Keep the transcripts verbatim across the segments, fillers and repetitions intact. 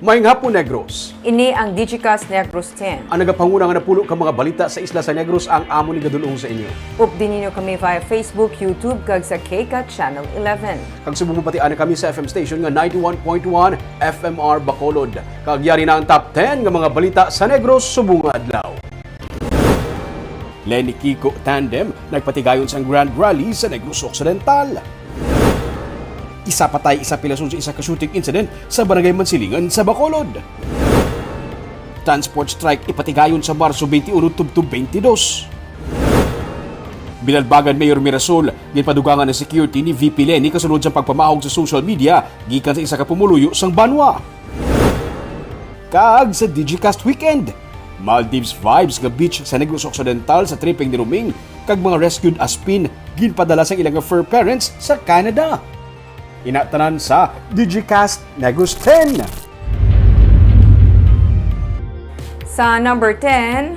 Maayong hapon, Negros. Ini ang Digicast Negros ten. Ang nagapanguna nga napulo ka mga balita sa isla sa Negros ang amon igadul-ong sa inyo. Updi ninyo kami via Facebook, YouTube, kag sa K CAT Channel eleven. Kag subong mapatian kami sa F M station nga ninety-one point one F M R Bacolod. Kag yari na ang top ten nga mga balita sa Negros subong nga adlaw. Leni Kiko Tandem nagpatigayon sang Grand Rally sa Negros Occidental. Isa patay, isa pilason sa isa ka shooting incident sa Barangay Mansilingan sa Bacolod. Transport strike ipatigayon sa Marso twenty-one tubtob twenty-two. Binalbagan Mayor Mirasol, ginpadugangan ang security ni V P Leni kasunod sa pagpamahog sa social media gikan sa isa ka pumuluyo sang banwa. Kag sa Digicast Weekend, Maldives vibes nga beach sa Negros Occidental sa tripping ni Roming kag mga rescued aspin ginpadala sa ilang fur parents sa Canada. Ina tanan sa Digicast Negros ten. Sa number ten,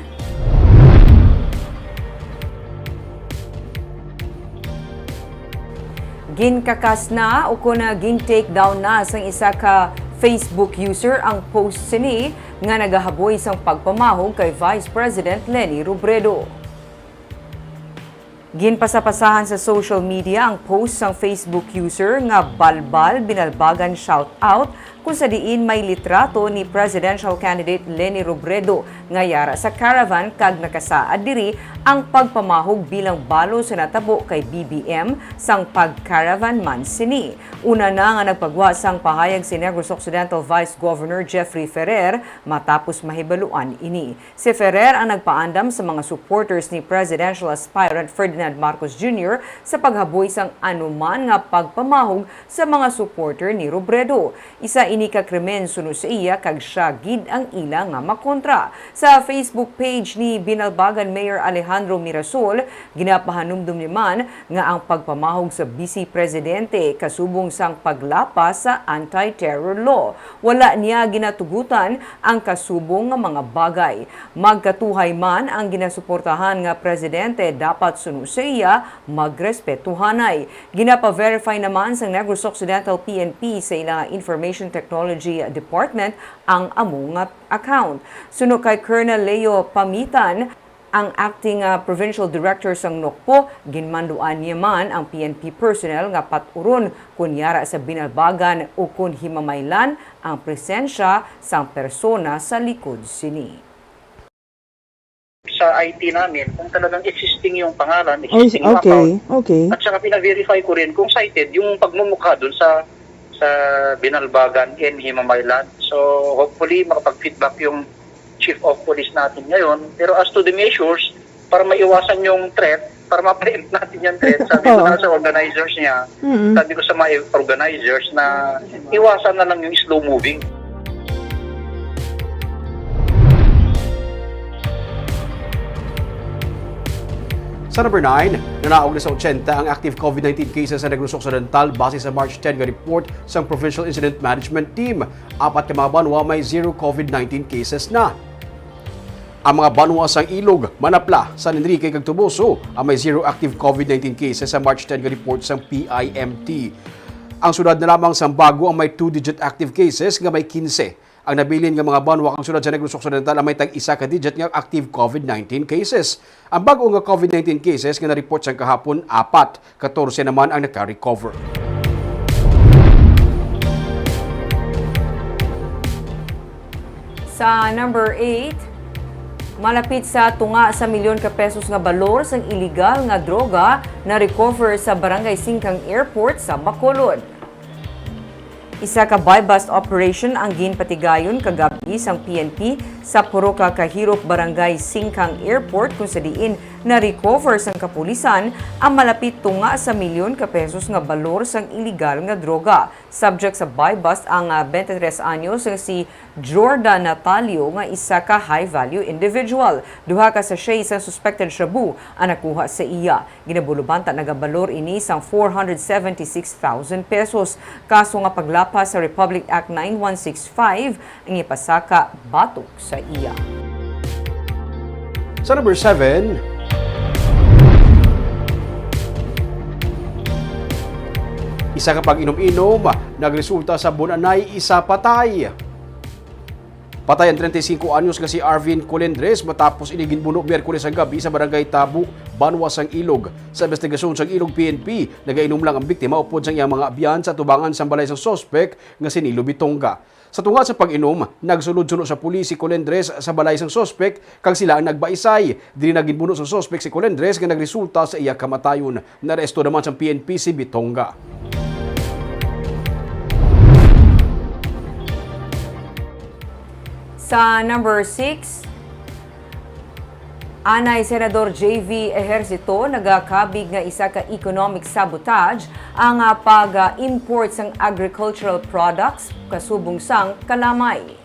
ginkakas na ukon na gin-take down na sang isa ka Facebook user ang post sini nga nagahaboy sang pagpamahog kay Vice President Leni Robredo. Ginpasapasahan sa social media ang post sang Facebook user nga Balbal Binalbagan Shoutout, kung sa diin may litrato ni presidential candidate Leni Robredo nga yara sa caravan kag nakasaad diri ang pagpamahog bilang balo sa natabo kay B B M sang pag-caravan man sini. Una na nga nagpagwa sang pahayag si Negros Occidental Vice Governor Jeffrey Ferrer matapos mahibaluan ini. Si Ferrer ang nagpaandam sa mga supporters ni presidential aspirant Ferdinand Marcos Junior sa paghaboy sang anuman nga pagpamahog sa mga supporter ni Robredo. Isa ini ka krimen suno sa iya kag sia gid ang ila nga makontra. Sa Facebook page ni Binalbagan Mayor Alejandro Mirasol, ginapahanumdom ni man nga ang pagpamahog sa Vice Presidente kasubong sang paglapas sa anti-terror law. Wala niya ginatugutan ang kasubong nga mga bagay. Magkatuhay man ang ginasuportahan nga presidente, dapat suno sa iya, magrespetuhanay. Ginapa-verify naman sang Negros Occidental P N P sa ila nga Information Technology Department ang amo nga account. Suno kay Colonel Leo Pamitan, ang acting, ah, provincial director sang NOCPO, ginmanduan niya man ang P N P personnel nga pat-uron kon yara sa Binalbagan ukon himamaylan ang presensya sang persona sa likod sini. Sa I T namin, kung talagang existing yung pangalan, existing yung account, okay. At saka pina-verify ko rin kung cited yung pagmumukha dun sa sa Binalbagan and Himamaylan. So, hopefully, makapag-feedback yung chief of police natin ngayon. Pero as to the measures, para maiwasan yung threat, para ma-preempt natin yung threat, sabi ko na sa organizers niya, sabi ko sa mga organizers na iwasan na lang yung slow moving. Sa number nine, nanaog na sa ochenta ang active COVID nineteen cases sa Negros Occidental base sa March ten nga report sang Provincial Incident Management Team. Apat ka mga banwa may zero COVID nineteen cases na. Ang mga banwa sang Ilog, Manapla, San Enrique, kag Toboso ang may zero active COVID nineteen cases sa March ten nga report sang P I M T. Ang siyudad na lamang sang Bago ang may two-digit active cases nga may kinse. Ang nabilin nga mga banwa kag siyudad sa Negros Occidental ang may tag-isa ka digit nga active COVID nineteen cases. Ang bag-o nga COVID nineteen cases nga na-report sang kahapon, apat. Katorse naman ang naka-recover. Sa number eight, malapit sa tunga sa milyon ka pesos nga balor sang iligal nga droga na-recover sa Barangay Singkang Airport sa Bacolod. Isa ka buy-bust operation ang ginpatigayon kagab-i sang P N P sa Purok Kahirop, Barangay Singkang Airport, kung sa diin na-recover sang kapulisan ang malapit tunga sa milyon ka pesos nga balor sang iligal nga droga. Subject sa buy-bust ang, ah, twenty-three anyos nga si Jordan Natalio nga isa ka high-value individual. Duha ka sachet sang suspected shabu ang nakuha sa iya. Ginabulobanta nagabalor ini sang four hundred seventy-six thousand pesos. Kaso nga paglapas sa Republic Act nine one six five ang ipasaka batok sa iya. Sa number seven, isa ka pag-inom-inom nagresulta sa bunanay isa patay. Patay ang treinta y cinco anyos nga si Arvin Colindres matapos ini ginbuno Miyerkules sa gabi sa Barangay Tabo, Banwa sang Ilog. Sa investigasyon sang Ilog P N P, nagainom lang ang biktima upod sang iyang mga abyan sa atubangan sang balay sang suspek nga si Nilo Bitonga. Sa tunga sa pag-inom, nagsulod suno sa pulis si Colindres sa balay sang suspek kag sila ang nagbaisay. Diri na ginbuno sang suspek si Colindres nga nagresulta sa iya kamatayon. Naaresto naman sang P N P si Bitonga. Sa number six, anay Senador J V Ejercito nagakabig nga isa ka economic sabotage ang, ah, pag-import sang agricultural products kasubong sang kalamay.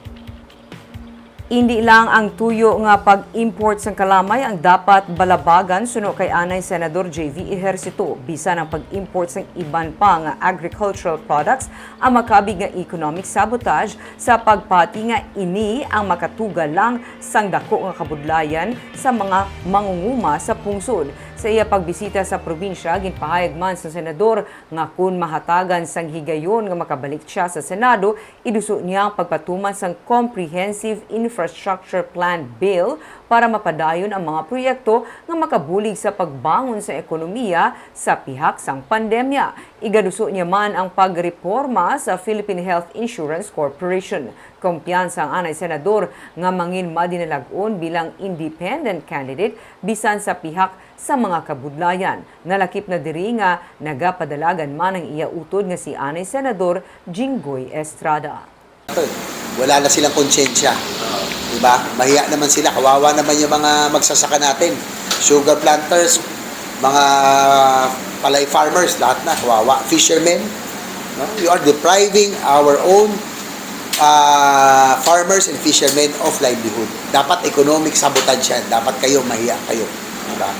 Indi lang ang tuyo nga pag-import sang kalamay ang dapat balabagan suno kay anay Senador J V Ejercito, bisan ang pag-import sang iban pa nga agricultural products ang makabig nga economic sabotage sa pagpati nga ini ang makatuga lang sang dako nga kabudlayan sa mga mangunguma sa pungsod. Sa iya pagbisita sa probinsya, ginpahayag man sa senador nga kon mahatagan sang higayon nga makabalik sia sa Senado, iduso niya ang pagpatuman sang Comprehensive Infrastructure Plan Bill para mapadayon ang mga proyekto nga makabulig sa pagbangon sa ekonomiya sa pihak sang pandemya. Igaduso niya man ang pagreporma sa Philippine Health Insurance Corporation. Kumpiyansa ang anay senador nga mangin madinalag-on bilang independent candidate bisan sa pihak sa mga kabudlayan. Nalakip na diri nga nagapadalagan man ang iya utod nga si anay Senador Jinggoy Estrada. Wala na silang konsyensya. Diba? Mahiya naman sila. Kawawa naman yung mga magsasaka natin. Sugar planters, mga palay farmers, lahat na. Kawawa. Fishermen. No? You are depriving our own uh, farmers and fishermen of livelihood. Dapat economic sabotage yan. Dapat kayo, mahiya kayo. Diba?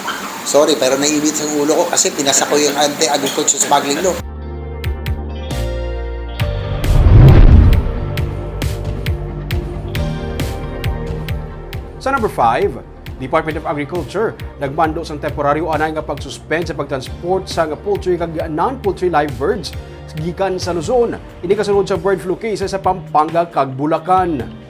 Sorry, pero naiinit ang ulo ko kasi pinasa ko yung anti-agriculture smuggling law. Sa number five, Department of Agriculture nagmando sang temporaryo anay nga pag-suspend sa pagtransport sang poultry kag non-poultry live birds gikan sa Luzon. Ini kasunod sa bird flu cases sa Pampanga kag Bulacan.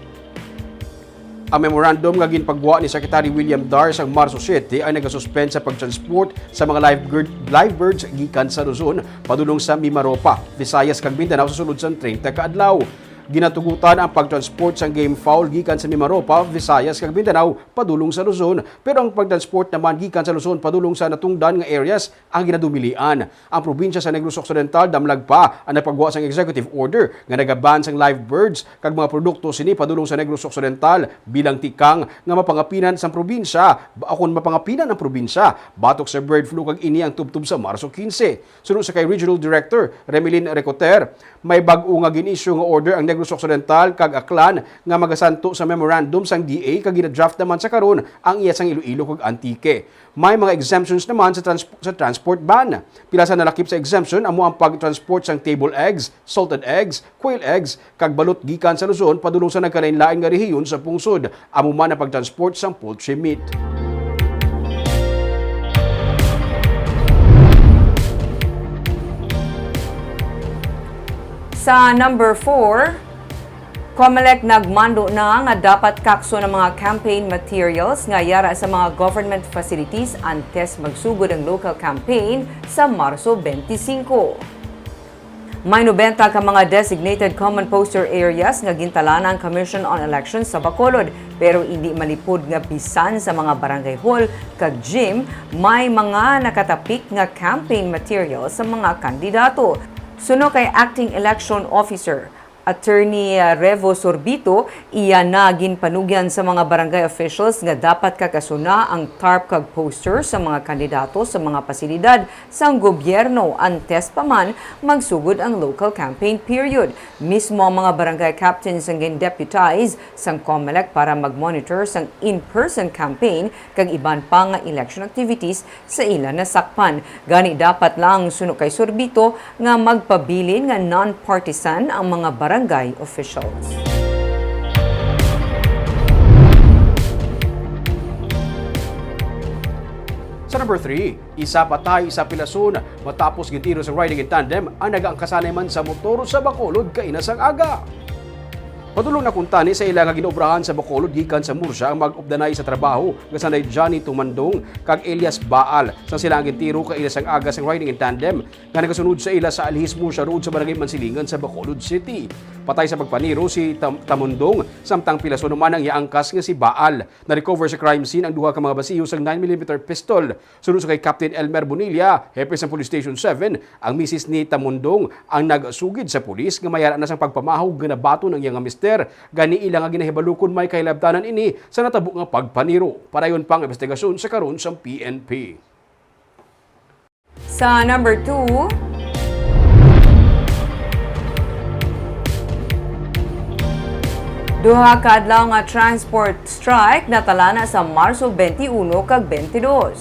Ang memorandum nga ginpagwa ni Secretary William Dar sang Marso siete ay nagasuspend sa pagtransport sa mga live, live birds gikan sa Luzon padulong sa Mimaropa, Visayas kag Mindanao sa sulod sang treinta ka adlaw. Ginatugutan ang pagtransport sang game fowl gikan sa Mimaropa, Visayas kag Mindanao padulong sa Luzon, pero ang pagtransport naman gikan sa Luzon padulong sa natungdan nga areas ang ginadumilian. Ang probinsya sa Negros Occidental damlag pa ang nagpagwa sang executive order nga nagaban sang live birds kag mga produkto sini padulong sa Negros Occidental bilang tikang nga mapangapinan sang probinsya, akon mapangapinan ang probinsya batok sa bird flu kag ini ang tubtob sa Marso quince. Suno sa kay Regional Director Remilin Recoter, may bag-o nga gin-issue nga order ang Negros Occidental kag Aklan nga magasanto sa memorandum sang D A kag gina-draft naman sa karon ang iya sang Iloilo kag Antique. May mga exemptions naman sa trans- sa transport ban. Pila sa nalakip sa exemption amo ang pag-transport sang table eggs, salted eggs, quail eggs, kag balot gikan sa Luzon padulong sa nagkalain-lain nga rehiyon sa pungsod, amo man ang pag-transport sang poultry meat. Sa number four, Comelec nagmando na nga dapat kakson ang mga campaign materials nga yara sa mga government facilities antes magsugod ang local campaign sa Marso twenty-five. May nobenta ka mga designated common poster areas nga gintalana ang Commission on Elections sa Bacolod, pero indi malipod nga bisan sa mga barangay hall kag gym may mga nakatapik nga campaign materials sa mga kandidato. Suno kay Acting Election Officer Attorney Revo Sorbito, iya na ginpanugyan sa mga barangay officials nga dapat kakasuna ang tarp kag poster sa mga kandidato sa mga pasilidad sang gobyerno antes pa man magsugod ang local campaign period. Mismo ang mga barangay captains ang gin-deputize sang Comelec para mag-monitor sang in-person campaign kag iban pa nga election activities sa ila nasakpan. Gani dapat lang suno kay Sorbito nga magpabilin nga non-partisan ang mga barangay officials. Sa number three, isa patay, isa pilason matapos gintiro sa riding in tandem ang nagaangkasanay man sa motor sa Bacolod kaina sang aga. Padulong na kuntani sa ila nga ginobrahan sa Bacolod gikan sa Murcia ang mag-updanay sa trabaho nga sanay Johnny Tumandong kag Elias Baal, sang sila ang gintiro kaina sang aga sang riding in tandem nga nagasunod sa ila sa Alhis Murcia Road sa Barangay Mansilingan sa Bacolod City. Patay sa pagpaniro si Tam- Tamundong, samtang pilason naman ang iya angkas nga si Baal. Na-recover sa crime scene ang duha ka mga basiyo sang nine millimeter pistol. Suno sa kay Captain Elmer Bonilla, hepe sang Police Station seven, ang misis ni Tamundong ang nagsugid sa pulis nga may ara na sang pagpamahog nga nabaton ang iya nga mister. Gani ila nga ginahibalo kon may kahilabtanan ini sa natabo nga pagpaniro. Padayon pa ang investigasyon sa karon sang P N P. Sa number two, duha ka adlaw nga transport strike natalana sa Marso twenty-one kag twenty-two.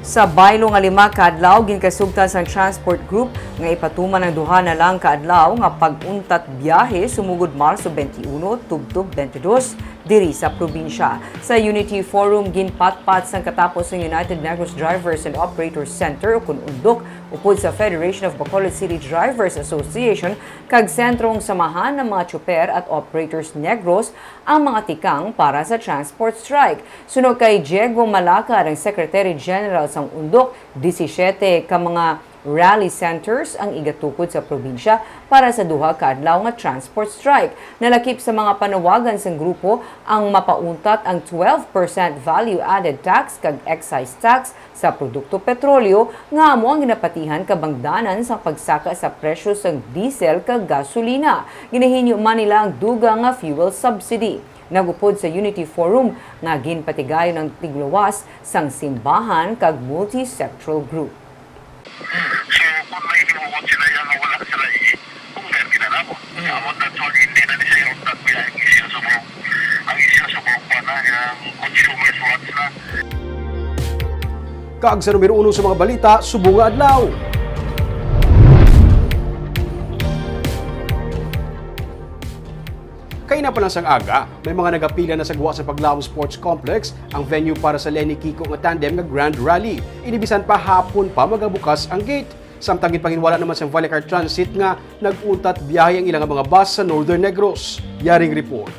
Sa baylo nga lima ka adlaw, ginkasugtan sang transport group nga ipatuman ang duha na lang ka adlaw nga pag-untat biyahe sumugod Marso twenty-one tubtob twenty-two diri sa probinsya. Sa Unity Forum, ginpatpat sang katapos sang United Negros Drivers and Operators Center, ukon UNDOC, upod sa Federation of Bacolod City Drivers Association kag Sentrong Samahan ng mga Tsuper at Operators Negros ang mga tikang para sa transport strike. Suno kay Diego Malacad, ang Secretary General sang UNDOC, disisiete ka mga rally centers ang igatukod sa probinsya para sa duha ka adlaw nga transport strike. Nalakip sa mga panawagan sang grupo ang mapauntat ang twelve percent value-added tax kag excise tax sa produkto petrolyo nga amo ang ginapatihan kabangdanan sa pagsaka sa presyo sang diesel kag gasolina. Ginahinyo man nila ang dugang nga fuel subsidy. Nagupod sa Unity Forum nga ginpatigayon ang tigluwas sang simbahan kag multi-sectoral group. So, kung may himuon sila yan nga wala sila i-cover, ginanamo. Mm. Amo, that's why hindi na ni siya yung tagbi ang isyu sa mga, ang isyu sa mga pa na, yung consumers rights na. Kag sa numero uno sa mga balita, subong nga adlaw. Kaina pa lang sang aga, may mga nagapila na sa gwa sa Paglaom Sports Complex, ang venue para sa Leni Kiko nga tandem nga Grand Rally. Ini bisan pa hapon pa magabukas ang gate. Samtang ginpanginwala naman sang Vallecar Transit nga nag-untat biyahe ang ilang mga bus sa Northern Negros. Yaring report.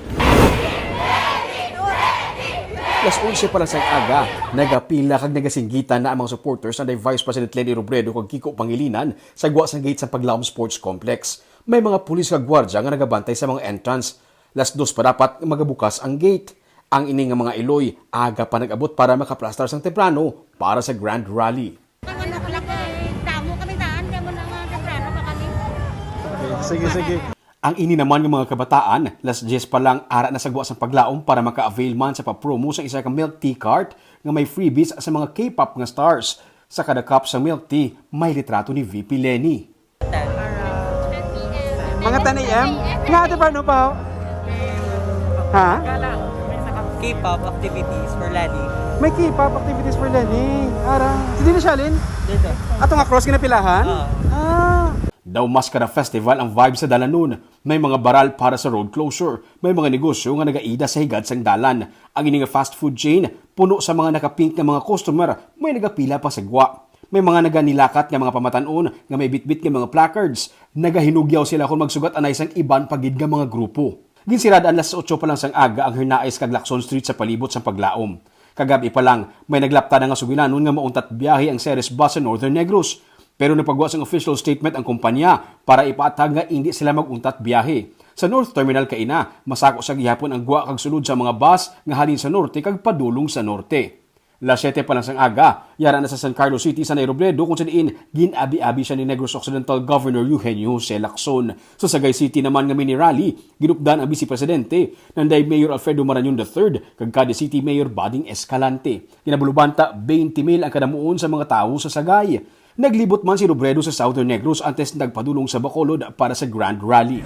Las onse pa lang sang aga, nagapila kag nagasinggitan na ang mga supporters anday Vice President Leni Robredo kag Kiko Pangilinan sa gwa sang gate sa Paglaom Sports Complex. May mga pulis kag gwardya nga nagabantay sa mga entrance. Las dos pa dapat magabukas ang gate. Ang ini nga mga iloy, aga pa nag-abot para makaplastar sang temprano para sa Grand Rally. Damo kami daan, kaya mo na nga temprano pa kami. Sige, sige. Ang ini naman nga mga kabataan, las diyes pa lang ara na sa gwa sang Paglaom para maka-avail man sa pa-promo sa isa ka milk tea cart nga may freebies sa mga K-pop nga stars. Sa kada cup sa milk tea, may litrato ni V P Leni. Mga ten A M? Nga, ate, paano pa? Ha? K-pop activities for Lani. May K-pop activities for Lani. Ara. Si Dino Shalin? Dito. Ato nga cross ginapilahan? Oo. Ah. Daw mas kada festival ang vibe sa dalanon. May mga baral para sa road closure. May mga negosyo nga nagaida sa higad sang dalan. Ang ini nga fast food chain, puno sa mga nakapink nga mga customer, may nagapila pa sa gwa. May mga naganilakat nga mga pamatan-on nga may bitbit nga mga placards. Nagahinugyaw sila kon magsugat anay sang iban pa gid nga mga grupo. Ginsirad-an las otso pa lang sang aga ang Hernais kag Lacson Street sa palibot sang Paglaom. Kagab-i pa lang, may naglapta na nga sugilanon nga mauntat biyahe ang Ceres Bus sa Northern Negros. Pero nagpagwa sang official statement ang kompanya para ipaathag nga indi sila mag-untat biyahe. Sa North Terminal kaina, masako sa gihapon ang gwa kag sulod sa mga bus nga halin sa norte kag padulong sa norte. Las siyete pa lang sang aga, yara na sa San Carlos City sa Robredo, kung sa diin gin-abi-abi siya ni Negros Occidental Governor Eugenio Jose Lacson. Sa Sagay City naman nga mini rally, ginupdan ang Vice Presidente, nanday Mayor Alfredo Marañon the third, kag Cadiz City Mayor Bading Escalante. Kinabulubanta, twenty mil ang kadamuon sa mga tawo sa Sagay. Naglibot man si Robredo sa Southern Negros antes nagpadulong sa Bacolod para sa Grand Rally.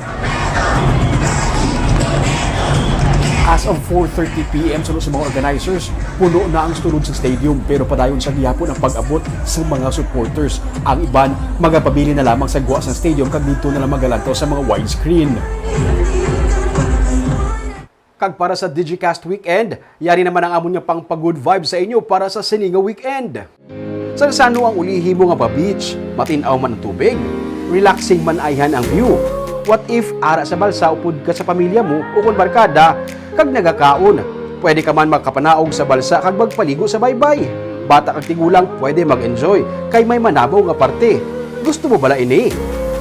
As of four thirty P M, suno sa mga organizers, puno na ang sulod sa stadium, pero padayon sa gihapon ang pag-abot sa mga supporters. Ang iban, magapabilin na lamang sa gwa sa stadium kag didto na lang magalantaw sa mga widescreen. Kag para sa Digicast Weekend, yari naman ang amon nga pang-pa-good vibe sa inyo para sa sini nga weekend. Sa sano ang ulihimo nga pa-beach, matin-aw man ang tubig, relaxing man ayhan ang view. What if ara sa balsa upod ka sa pamilya mo o kon barkada kag nagakaon? Pwede ka man makapanaog sa balsa kag magpaligo sa baybay. Bata kag tigulang pwede mag-enjoy kay may manabaw nga parte. Gusto mo bala ini?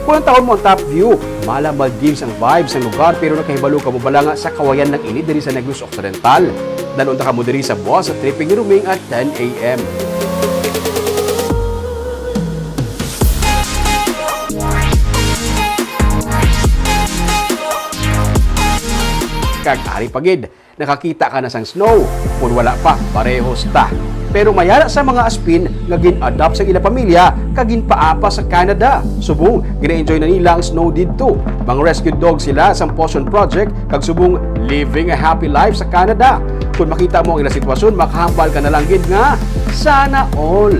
Kung ang taon mo ang top view, mala Maldives ang vibe sang lugar, pero nakahibalo ka mo bala nga sa Kawayan lang ini diri sa Negros Occidental? Dalon ta kamo diri sa buwas sa tripping ni Roming at ten a m. Kag ari pa gid, nakakita ka na sang snow? Kon wala pa, parehos ta. Pero may ara sa mga aspin nga gin-adopt sa ila pamilya kag ginpaapa sa Canada. Subong gina-enjoy na nila ang snow didto. Mga rescue dog sila sang Potion Project kag subong living a happy life sa Canada. Kung makita mo ang ila sitwasyon, makahambal ka na lang gid nga, "Sana all."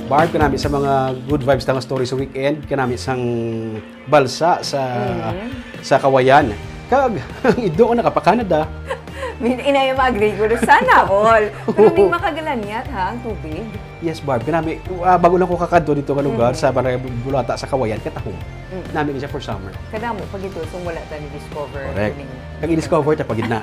Barb, kanami sa mga good vibes ta nga story sa weekend, kanami sang balsa sa Mhm. sa Kawayan. Kag ang ido nga nakapa-Canada. Min-, inay ang agree ko, sana all. Pero may Oo. Makagalanyat, ha, ang tubig. Yes, Barb. Kanami, ah, bago lang ko kakadto dito nga lugar Mhm. sa Barangay Bulata sa Kawayan, katahom. Mm. Nami siya for summer. Kadamo pa gito, so wala ta ni-discover Correct. kining Kag i-discover ta pa gid na.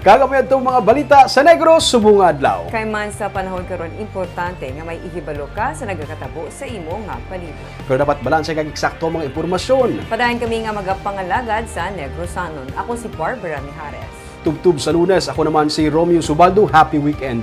Kag amo yadtong mga balita sa Negros subong nga adlaw. Kay man sa panahon karon, importante nga may ihibalo ka sa nagakatabo sa imo nga palibot. Pero dapat balanse kag eksakto ang mga impormasyon. Padayon kami nga magapangalagad sa Negrosanon. Ako si Barbara Mijares. Tubtob sa Lunes, ako naman si Romeo Subaldo. Happy weekend.